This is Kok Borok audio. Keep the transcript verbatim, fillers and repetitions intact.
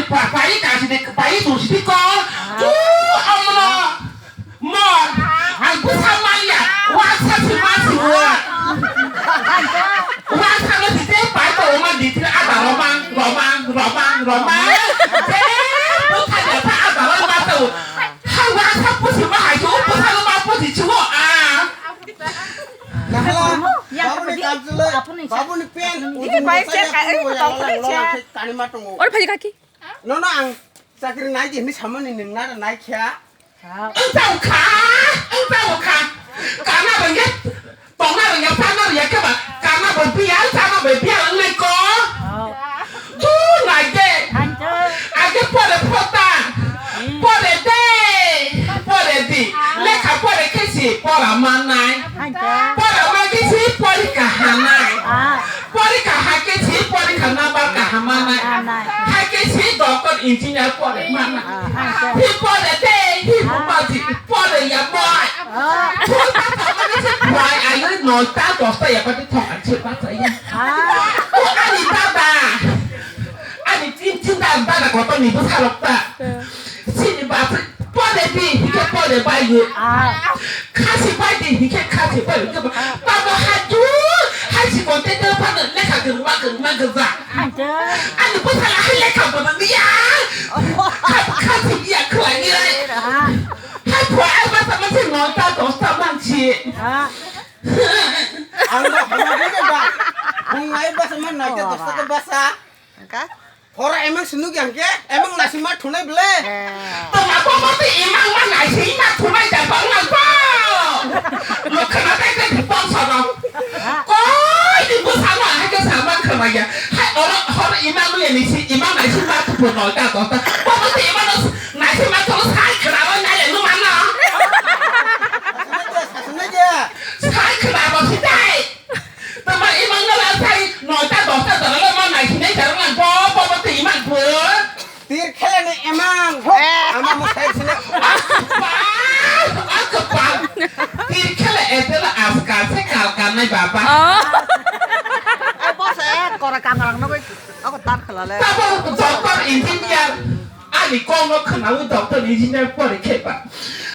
Pai kasi de, pai tu si ko. Tu amno. Mo. Ang busa maya. Wasa si masi wa. Wasa no si te pai to ma di ti ada romang, romang, romang, romang. Te busa ya ta ada romang to. Hai wasa pusi ma hai tu busa no ma pusi chuo a. Nahala, babuni kamchwlwi, babuni pen, ujung bwsa ya, ujung bwsa ya, ujung bwsa ya, kani ma tongo. Oro phai kaki. Nono ang chakri nai di hinwi samani nwng nara nai kha. Wng tong kha, wng tong kha. Kana rwngya, tongna rwngya, sana rwngya khe ba. Kana bo biyal, sana bo biyal wngnai ko. Tu nai de. Age pore phota. Pore de. Pore di. Lekha pore khe si pora manai. Pora ma khe si porikha hanai. Porikha ha khe si porikha number kaham manai. Hai khe si doctor engineer pore manai. Hi pore de, hi pore di, pore ya boy. Phone ta thangmani se phai, ayo noita dosta ya pati thok an se bachaya. O ani dada, ani tin tin dada, dada kotor ni bwsa rok ta. Sini bachai pore di, hike pore bayo. Khasi bai di, hike khasi bai, hike ba. Babo haju, hai si konte de pa lekha gurma gurma gurma. Ani bwsa la hai lekha bono niya. Khasi niya khwlai niya. Hai phai basa masi noita dosta mansi. Ang ba hama bini ba. Ang nai basa man nai ta dosta ke basa. Hora emang sinuk yang ke, emang nasi ma thunai bele. Toma ko mati imang ma nai si ma thunai da bang na ko. Lo khana tai tai pon sa dong. Koi di bwsa ma hai ke sa ma khama ya. Hai oro hor imang lu ya ni si imang nai si ma thu no ta dosta. Ko mati imang nai si ma thu sai khana wa nai lu ma na. Sai khana ba si tai. Tama imang na la sai noita dosta jora lo ma nai sinai jora lang bo bo bo te imang bo. Tir khela ni imang. Ama mo sai sina. Akpa, akpa. Tir khela etela aska se kal kanai baba. Ai bo se kora kangrang no koi. Ako tar khela le. Tabo doctor engineer. Ani kong no khnawi doctor engineer pore kheba.